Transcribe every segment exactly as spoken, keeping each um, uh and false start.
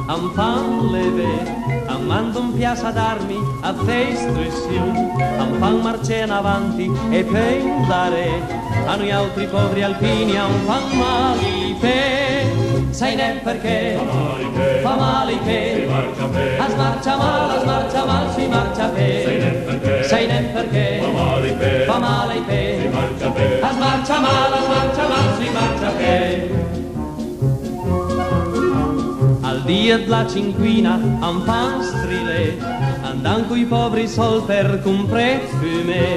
A më fan levé, a më mandon piassa d'armi, a fé istrussion, a më fan marcé an avanti e peui andaré. A noi àutri pòvri alpini a më fan mal ij pé, sai nen përchè, fa mal ij pé, as marcia mal, as marcia mal sui marciapé, sai nen përchè, fa mal ij pé, as marcia mal, as marcia mal sui marciapé. Al dia dla cinquina a më fan strilé, a andan coj pòvri sòld për compré fumé.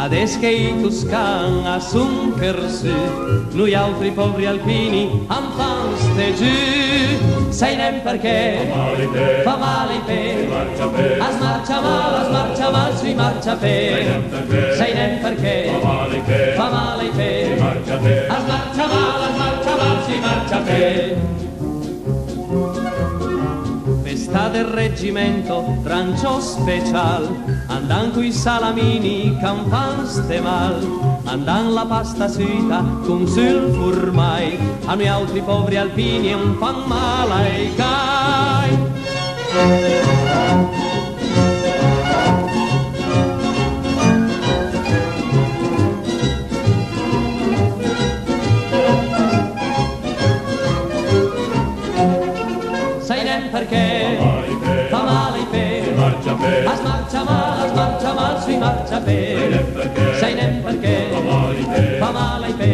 Adess che ij toscan a son chër sù, noi àutri pòvri alpini a më fan sté giù. Sai nen përchè, fa mal ij pé, as marcia mal, as marcia mal sui marciapé. Sai nen përchè, fa mal ij pé, as marcia mal, as marcia mal sui marciapé. Festa dël regimento, rancio special, a andan coj salamini ch'a më fan sté mal, a andan la pasta süita con sul formaj, a noi àutri pòvri alpini a më fan mal ai caj. Sai nen përchè, fa mal ij pé, as marcia mal, as marcia mal sui marciapé. Sai nen përchè, fa mal ij pé,